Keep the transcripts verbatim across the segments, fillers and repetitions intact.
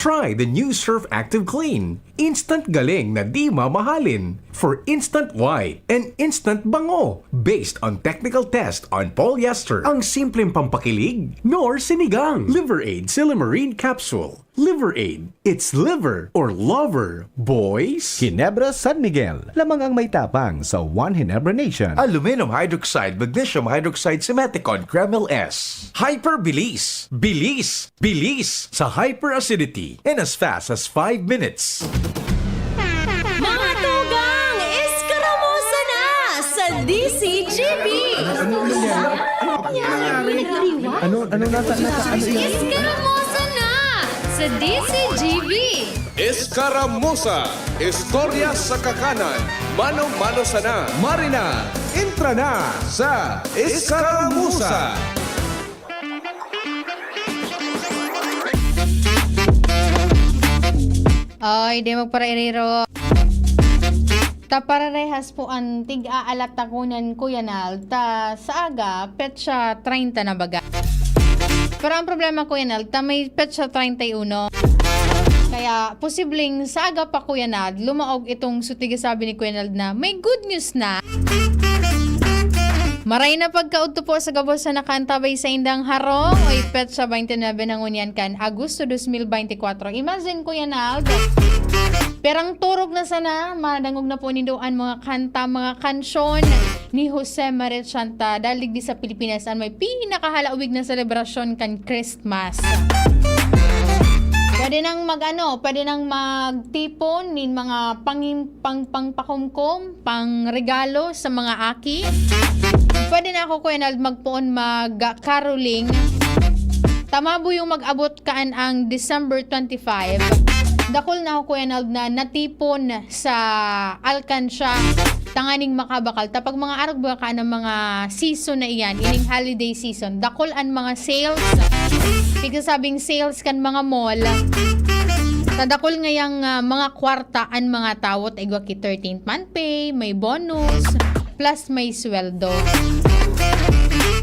Try the new Surf Active Clean. Instant galing na di mamahalin. For instant white and instant bango. Based on technical test on polyester. Ang simpleng pampakilig, nor sinigang. Liver Aid Silymarin Capsule. Liver Aid. It's liver or lover, boys. Ginebra San Miguel. Lamang ang may tapang sa One Ginebra Nation. Aluminum hydroxide, magnesium hydroxide, Simeticone, Kremil S. Hyper Bilis. Bilis. Bilis sa hyperacidity in as fast as five minutes. Mga tugang, eskaramosa na sa D C G B! Ano, ano nasa, nasa, ano yan? Eskaramosa na sa D C G B! Eskaramosa, istorya sa kakanan, mano-mano sana. Marina, entra na sa Eskaramosa. Ay, di magparairiro. Ta pararehas po an tig-aalat takunan, Kuya Nald. Ta sa aga, petsa treinta na baga. Pero ang problema, Kuya Nald, ta may petsa treinta y uno. Kaya posibleng sa aga pa, Kuya Nald, lumaog itong sutig sabi ni Kuya Nald na may good news na. Maray na pagkaudto po sa gabos sa nakantabay sa indang harong, oy petsa twenty-nine na ngunyan kan Agosto dos mil bente kwatro. Imagine, Kuya Nald, perang turog na sana, madangog na po nindo an mga kanta, mga kansyon ni Jose Maria Chanta, dahil digdi sa Pilipinas an may pinakahalawig na selebrasyon kan Christmas. Pwede nang mag-ano, pwede nang magtipon nin mga pangim-, pang, pangpakumkum, pangregalo sa mga aki. Pwede na ako, Kuya Nald, magpoon mag-caroling. Tama po yung mag-abot kaan ang December twenty-five. Dakul na ako, Kuya Nald, na natipon sa alkansya tanganing makabakal. Ta pag mga arog ba ka ng mga season na iyan, ining holiday season, dakul an mga sales. Pigsasabing sales kan mga mall. Ta dakul ngayang ah, mga kwarta an mga tawo, ta igwa ki thirteenth month pay, may bonus, plus may sweldo.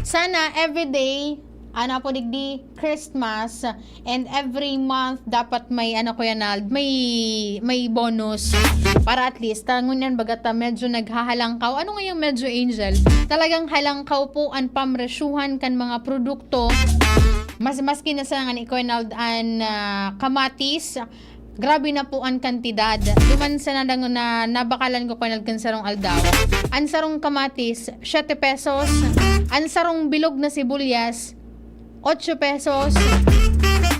Sana everyday, ana po digdi, Christmas, and every month dapat may, ano, Kuya Nald, may, may bonus. Para at least, ta ngunyan baga ta medyo naghahalangkaw. Ano nga yung medyo, Angel? Talagang halangkaw po an pamresyuhan kan mga produkto. Mas, maski na sa nga ni Kuya Nald an ah, kamatis, grabe na po an kantidad. Duman sa nadang na nabakalan ko, Kuya Nald, kan sarong aldaw. An sarong kamatis, siyete pesos. An sarong bilog na sibuyas, otso pesos.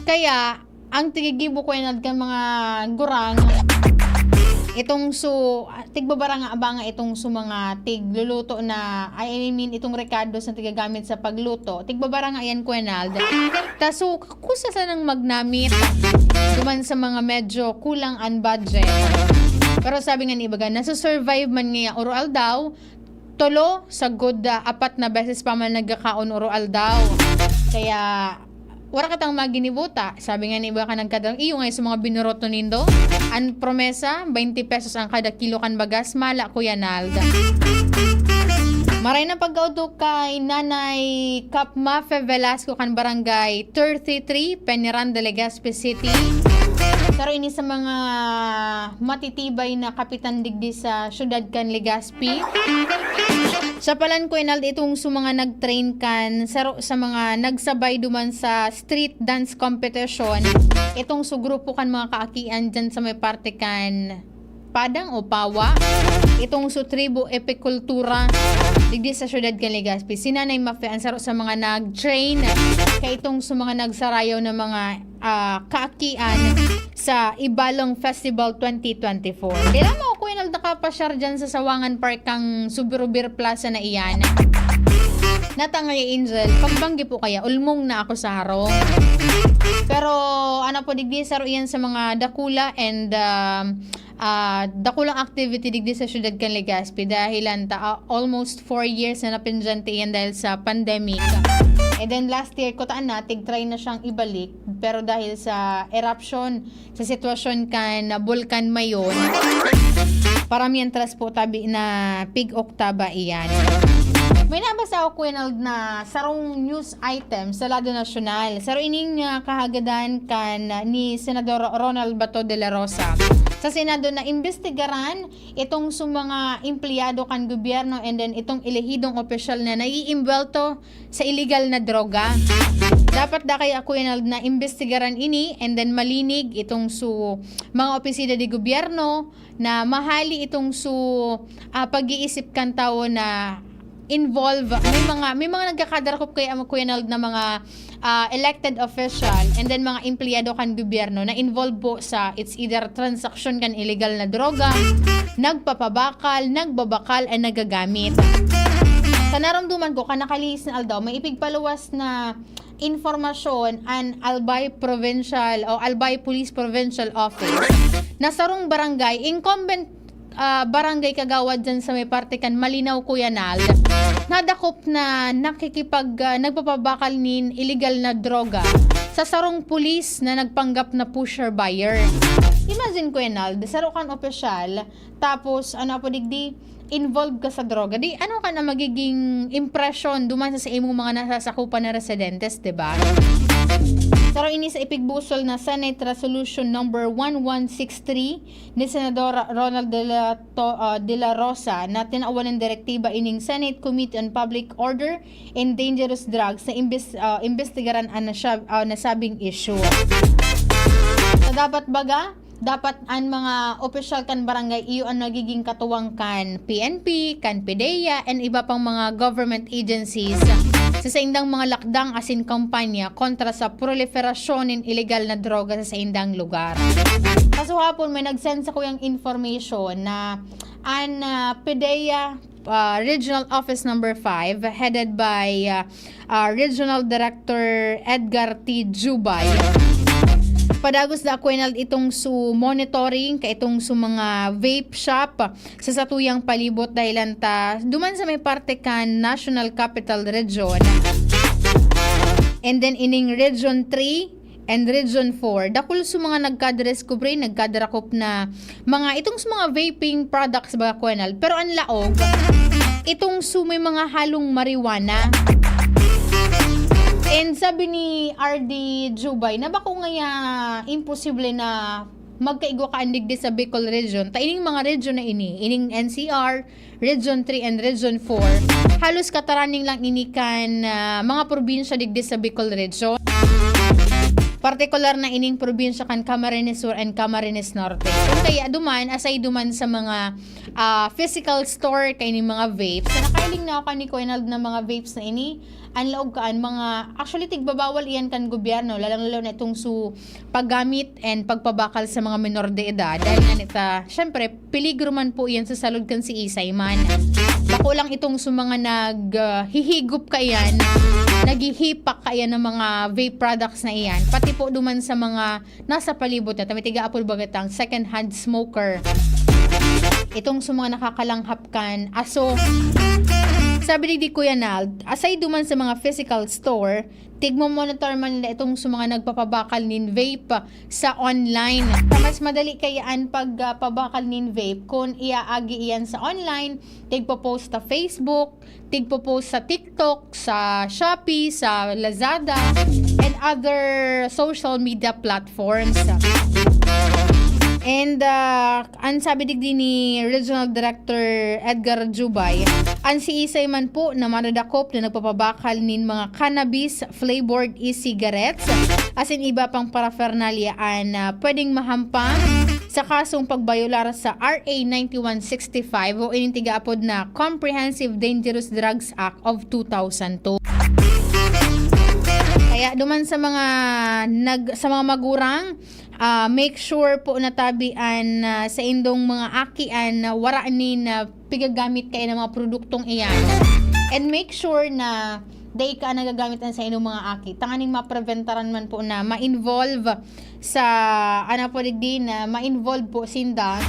Kaya, ang tigigibo, Kuya Nald, kan mga gurang, itong su, tigbabaranga ba nga itong su mga tigluluto na, I mean, itong rekados na tigagamit sa pagluto. Tigbabaranga yan, Kuya Nald. Ta su, kusa sanang magnamit duman sa mga medyo kulang an budget. Pero sabi nga ni ibaga, nasusurvive man ngaya oro-aldaw, tolo, sagud, ah, apat na beses pa man nagkakaon oro-aldaw. Kaya, wara katang maginibuta. Sabi nga ni iba ka nagkadang, iyo nga sa mga binuroto nindo. An promesa, twenty pesos ang kada kilo kan bagas, mala, Kuya Nald. Maray na pagkautok kay Nanay Cap Mafe Velasco kan Barangay thirty-three, Peniranda, Legazpi City. Pero ini sa mga matitibay na kapitan digdi sa syudad kan Legazpi. Sa palan ko, Enald, itong sa mga nag-train kan, saro sa mga nagsabay duman sa street dance competition, itong sa grupo kan mga kaakian dyan sa may parte kan Padang o Pawa, itong sa tribo epikultura, digdi sa syudad kan Legazpi. Si Nanay Mafe, ang saro sa mga nag-train, kay itong sa mga nagsarayaw na mga ah, kaakian sa Ibalong Festival twenty twenty-four. Di lamang ako yung nakapasyar dyan sa Sawangan Park kang Subirubir Plaza na iyan. Natangay Angel, pagbanggi po kaya, ulmong na ako sa harong. Pero ano po, digdi saro iyan sa mga dakula and um, ah, dakulang activity digdi sa syudad kan Legazpi dahilan ta ah, almost four years na napindyante iyan dahil sa pandemic. And then last year, kutaan na, tig-try na siyang ibalik. Pero dahil sa eruption, sa sitwasyon kan Bulkan Mayon, para mientras po tabi na pig-oktaba iyan. May nabasa ako, Kuya Nald, na sarong news item sa lado nasyonal. Saro ining, ah, kahagadan kan, ah, ni Senador Ronald Bato de la Rosa. Sa Senado, na imbestigaran itong su mga empleyado kan gobyerno and then itong elehidong opisyal na naiimbwelto sa illegal na droga. Dapat da kaya, Kuya Nald, na imbestigaran ini and then malinig itong su mga opisina de gobyerno na mahali itong su, ah, pag-iisip kan tawo na involve. May mga, may mga nagkakadarakop kay, um, Kuya Nald, na mga, ah, elected official and then mga empleyado kan gobyerno na involve po sa, it's either transaksyon kan illegal na droga, nagpapabakal, nagbabakal, and nagagamit. Sa naromdoman ko, kan nakalihis na aldaw, may ipigpaluwas na impormasyon an Albay Provincial o Albay Police Provincial Office na sarong barangay, incumbent, ah, barangay kagawad dyan sa may parte kan Malinaw, Kuya Nald, nadakop na nakikipag, ah, nagpapabakal nin illegal na droga sa sarong pulis na nagpanggap na pusher buyer. Imagine, Kuya Nald, saro kan opisyal, tapos, ano po digdi, involved ka sa droga. Di, ano ka na magiging impresyon duman sa, sa imong mga nasasakupan na residentes, di ba? Pero ini sa ipigbusol na Senate Resolution number one one six three ni Senador Ronald de la, To- ah, de la Rosa na tinawan ng direktiba ining Senate Committee on Public Order and Dangerous Drugs na imbes, ah, imbestigaran ang nasya- ah, nasabing issue. So, dapat baga, dapat an mga opisyal kan barangay iyo an nagiging katuwang kan P N P, kan PDEA, and iba pang mga government agencies sa saindang mga lakdang asin kampanya kontra sa proliferasyon nin iligal na droga sa saindang lugar. Kasuhapon, may nag-send sa kuyang information na an, ah, PDEA, ah, Regional Office Number five, headed by, ah, ah, Regional Director Edgar T. Jubay. Padagos da, Kuya Nald, itong su monitoring ka itong su mga vape shop sa satuyang palibot, dahilan ta duman sa may parte kan National Capital Region. And then ining Region three and Region four, dakul su mga nagkadiskubre, nagkadarakop na mga, itong sa mga vaping products ba, Kuya Nald. Pero ang laog, itong su may mga halong marijuana. And sabi ni R D Jubay na bako ngaya imposible na magkaigwa ka digdi sa Bicol Region. Ta ining mga region na ini, ining N C R, Region three and Region four, halos kataraning lang ini kan, ah, mga probinsya digdi sa Bicol Region. Partikular na ining probinsya kan Camarines Sur and Camarines Norte. Kung kaya duman, asay duman sa mga, ah, physical store kaining mga vapes, na nakahiling na ako ni Kuya Nald na mga vapes na ini, ang laog kaan, mga, actually, tigbabawal iyan kan gobyerno, lalang-lalo na itong su paggamit and pagpabakal sa mga menor de edad. Dahil nga nita, syempre, peligro man po iyan sa salud kan siisay man. Bako lang itong sa mga nag, ah, hihigop kaiyan, naghihipak kaiyan ng mga vape products na iyan. Pati po duman sa mga nasa palibot na, ta may tiga-apod baga tang second-hand smoker. Itong sa mga nakakalanghap kan aso. Sabi ni Kuya Nald, aside duman sa mga physical store, tigmo-monitor man nila itong sa mga nagpapabakal nin vape sa online. Mas madali kaya an pagpabakal nin vape kung iaagi iyan sa online, tigpo-post sa Facebook, tigpo-post sa TikTok, sa Shopee, sa Lazada, and other social media platforms. And, ah, an sabi digdi ni Regional Director Edgar Jubay, an siisay man po na madadakop na nagpapabakal nin mga cannabis flavored e-cigarettes, asin iba pang paraphernalia an, ah, pwedeng mahampang sa kasong pagbayolar sa R A ninety-one sixty-five o ining tigaapod na Comprehensive Dangerous Drugs Act of two thousand two. Kaya duman sa mga nag-, sa mga magurang, ah, make sure po na tabi an, ah, saindong mga aki an wara nin, ah, pigagamit kaiyan na mga produktong iyan. And make sure na dai ka nagagamit an saindong mga aki. Tanganing mapreventaran man po na ma-involve sa, ano po digdi, na ma-involve po sinda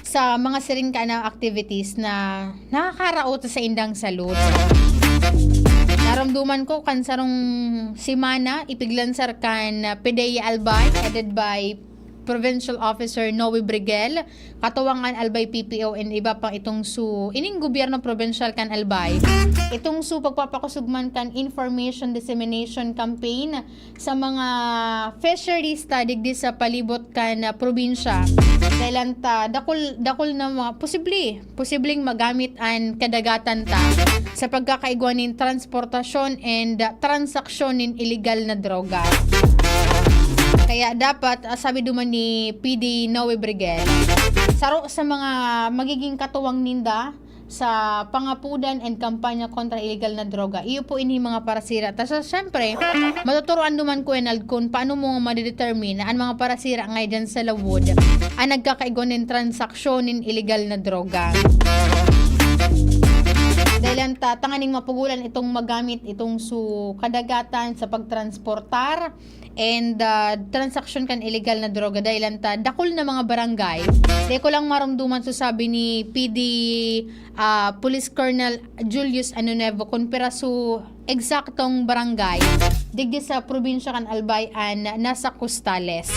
sa mga siring ka na activities na nakakaraot sa indang salud. Naramduman ko kan sarong semana, ipiglansar kan PDEA Albay, headed by Provincial Officer Noe Briguel, katuwang an Albay P P O and iba pang itong su ining gobyerno probinsyal kan Albay. Itong su pagpapakosog man kan information dissemination campaign sa mga fisheries ta digdi sa palibot kan, ah, probinsya. Dahil ta dakul, dakul na mga posible, posibleng magamit an kadagatan ta sa pagkakaigwa nin transportasyon and, ah, transaksyon nin iligal na droga. Kaya dapat, ah, sabi duman ni P D Noe Briguel, saro sa mga magiging katuwang ninda sa pangapudan and kampanya kontra iligal na droga. Iyo po ini mga parasira. Ta sa, syempre, matuturoan duman, Kuya Nald, kung paano mo madedetermine na an mga parasira nga dyan sa lawod ang nagkakaigwa nin transaksyon nin iligal na droga. Dahil ang ta- tanganing mapugulan itong magamit itong su kadagatan sa pagtransportar and, ah, transaksyon kan iligal na droga dahil ta dakul na mga barangay. Di ko lang marumduman so sabi ni P D, ah, Police Colonel Julius Anunevo kung piraso eksaktong barangay digdi sa probinsya kan Albay an nasa Costales.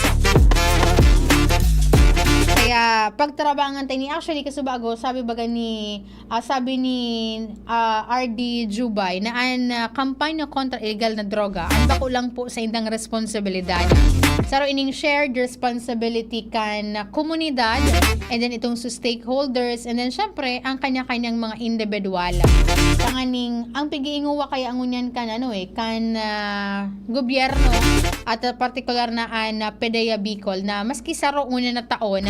Kaya pagtarabangan tayo ni, actually, kasubago, sabi baga ni, ah, sabi ni, ah, R D Jubay na an, ah, kampanya kontra iligal na droga, an bako lang po sa indang responsibilidad. Saro ining shared responsibility kan komunidad, and then itong sa stakeholders, and then syempre, ang kanya-kanyang mga individual. Tanganing, ang pag-iinguwa kaya ngunyan kan, ano eh, kan, ah, gobyerno, at, ah, partikular na an, ah, PDEA Bicol, na maski saro ngunyan na taon,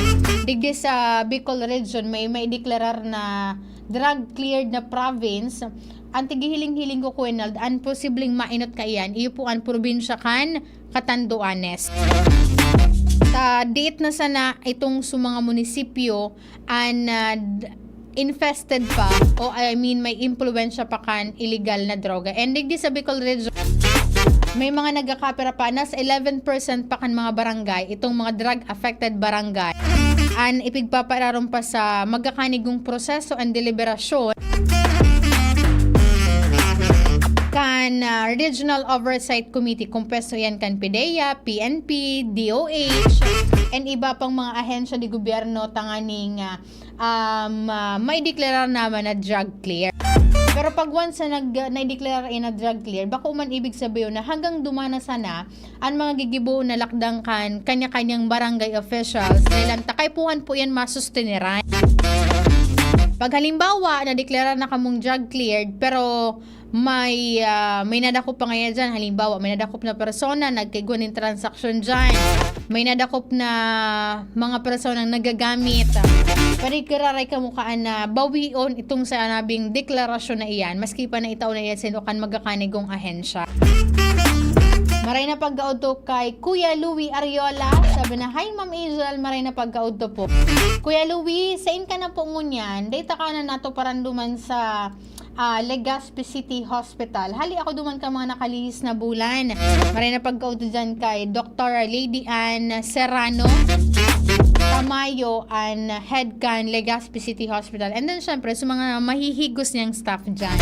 digdi sa Bicol Region, may maideklarar na drug cleared na province. Ang tigihiling-hiling ko, Kuya Nald, an posibleng mainot kaiyan, iyo po an probinsya kan Catanduanes. Ta diit na sana itong sa mga munisipyo an, ah, d- infested pa, o I mean, may impluwensya pa kan iligal na droga. And digdi sa Bicol Region, may mga nagkakapira pa, nasa eleven percent pa kan mga barangay, itong mga drug-affected barangay, an ipigpapararon pa sa magkakanigong proseso and deliberasyon kan, ah, Regional Oversight Committee, kung pwesto yan kan PDEA, PNP, DOH, and iba pang mga ahensya de gobyerno tanganing, ah, um, ah, maideklarar naman na drug clear. Pero pag once na nag-, naideklarar na drug clear, bako man ibig sabihin na hanggang duman na sana an mga gigibo na lakdang kan kanya-kanyang barangay officials, dahil ang takay puhan po yan masusteneran. Pag halimbawa, nadeklara na kamong drug cleared, pero may, ah, may nadakop pa ngaya dyan. Halimbawa, may nadakop na persona, nagkaigwa nin transaksyon dyan. May nadakop na mga personang nagagamit. Pwede kararay kamo kaan na bawion itong sa nabing deklarasyon na iyan, maski pa na itao na iyan sa inyo kan magkakanigong ahensya. Maray na pagkaudto kay Kuya Louie Ariola. Sabi na, "Hi, Ma'am Angel, maray na pagkaudto po." Kuya Louie, sain ka na po ngunyan? Data ka na nato paranduman sa, ah, Legazpi City Hospital. Hali ako duman ka mga nakalihis na bulan. Maray na pagkaudto dyan kay Doktora Lady Ann Serrano Tamayo, an head kan Legazpi City Hospital. And then, syempre, sa mga mahihigos niyang staff dyan.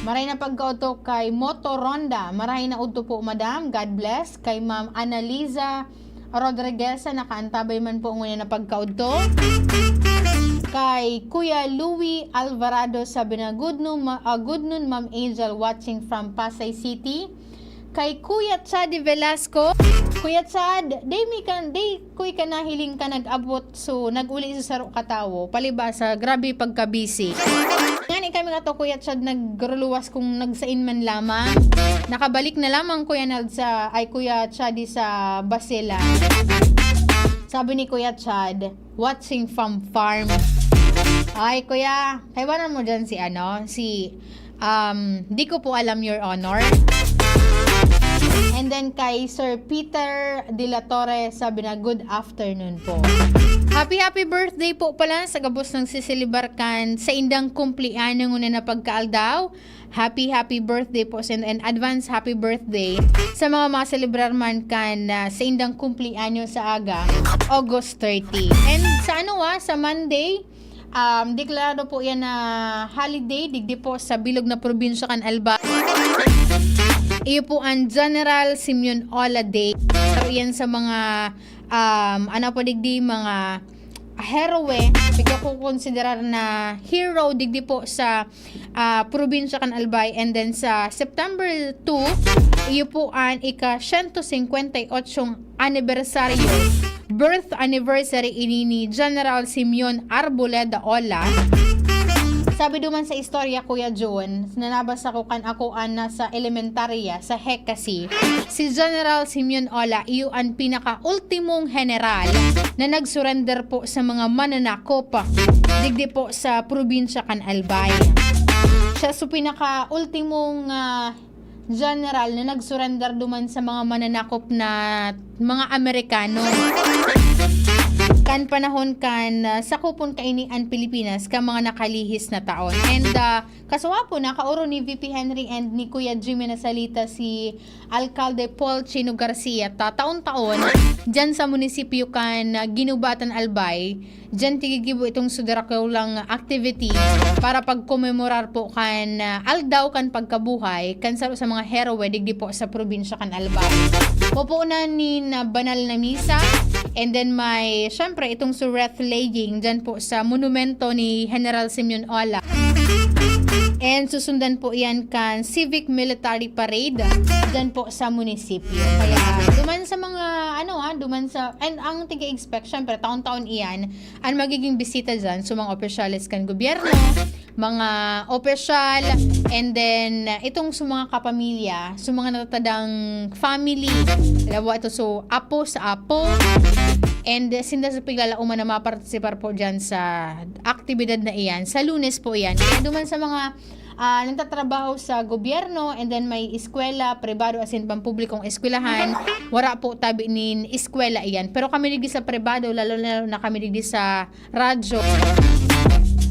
Maray na pagkaudto kay Moto Ronda. Maray na udto po, madam. God bless. Kay Ma'am Analiza Rodriguez, nakaantabay man po ngunyan na pagkaudto. Kay Kuya Louie Alvarado, sabi na, "Good noon, ma-, ah, good noon, Ma'am Angel, watching from Pasay City." Kay Kuya Chad Velasco. Kuya Chad, day mi kan, day kuy ka nahiling ka nag-abot, so nag-uli sa saro ka tawo, palibasa, grabe pagka-busy. Ngani kami kato, Kuya Chad, nagruluwas kung nagsain man lamang. Nakabalik na lamang, Kuya Nald, sa, ay, Kuya Chad, sa Basilan. Sabi ni Kuya Chad, "Watching from farm." Ay, Kuya, kaiwanan mo dyan si, ano, si, um, di ko po alam, Your Honor. And then kay Sir Peter de la Torre, sabi na, "Good afternoon po." Happy, happy birthday po pala sa gabos ng siselebrarkan sa indang kumpleanyo ngunyan na pagkaaldaw. Happy, happy birthday po sa in-, and advance happy birthday sa mga maselebrar man kan, ah, sa indang kumpleanyo sa aga, August thirty. And sa ano, ah, sa Monday, um, deklarado po yan na holiday, digdi po sa bilog na probinsya kan Albay. Iyo po an General Simeon Ola Day. Pero iyan sa mga, um, ano po digdi, mga heroe, pagkakukonsiderar na hero digdi po sa, ah, probinsya kan Albay. And then sa September two, iyo po an ika-siyento singkwenta y otsong anibersaryo, birth anniversary ini ni General Simeon Arboleda Ola. Sabi duman sa istorya, Kuya Jun, na nabasa ko kan akoan na sa elementarya, sa Hekasi, si General Simeon Ola, iyo an pinaka-ultimong general na nag-surrender po sa mga mananakop digdi po sa probinsya kan Albay. Siya so pinaka-ultimong, ah, general na nag-surrender duman sa mga mananakop na mga Amerikano. Kan panahon kan, ah, sakupon kaini an Pilipinas kan mga nakalihis na taon. And, ah, kasuwa po, nakaoro ni V P Henry and ni Kuya Jimmy na salita si Alcalde Paul Chino Garcia ta taon-taon diyan sa munisipyo kan, ah, Guinobatan, Albay. Diyan tigigibo itong sudarakulang activity para pagkomemorar po kan, ah, aldaw kan pagkabuhay kan saro sa mga heroe digdi po sa probinsya kan Albay. Pupunan nin, ah, banal na misa, and then may, syempre, itong so wreath laying diyan po sa monumento ni General Simeon Ola. And susundan po iyan kan civic military parade diyan po sa munisipyo. Kaya duman sa mga, ano, ah, duman sa, and ang tiga-expect, syempre, taon-taon iyan, ang magiging bisita diyan, so mga opisyales kan gobyerno, mga opisyal, and then, uh, itong sa mga kapamilya, sa mga natatadang family, lawa ito, so apo sa apo, and, uh, sinda sa piglalauman na mapartisipar po diyan sa aktibidad na iyan. Sa Lunes po iyan. Kaya duman sa mga, ah, nagtatrabaho sa gobyerno, and then may eskwela, pribado, asin pampublikong eskwelahan, wara po tabi nin eskwela iyan. Pero kami digdi sa pribado, lalo, lalo na kami digdi sa radyo,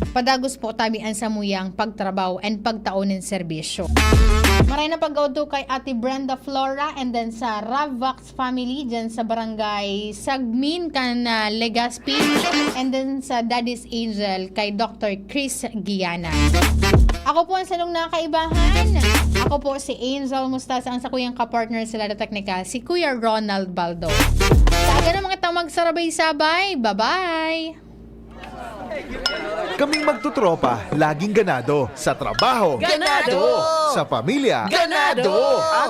padagos po tabi an samuyang pagtrabaho and pagtao nin serbisyo. Maray na pag-auto kay Ate Brenda Flora, and then sa Ravax family dyan sa Barangay Sagmin kan, ah, Legazpi, and then sa Daddy's Angel kay Doctor Chris Giana. Ako po ang sanong nakaibahan. Ako po si Angel Mustasa, ang sakuyang kapartner sa Lada Teknika, si Kuya Ronald Baldo. Sa aga na mga tao magsarabay-sabay. Bye-bye! Kaming magtutropa, laging ganado. Sa trabaho, Ganado! Sa pamilya, Ganado! At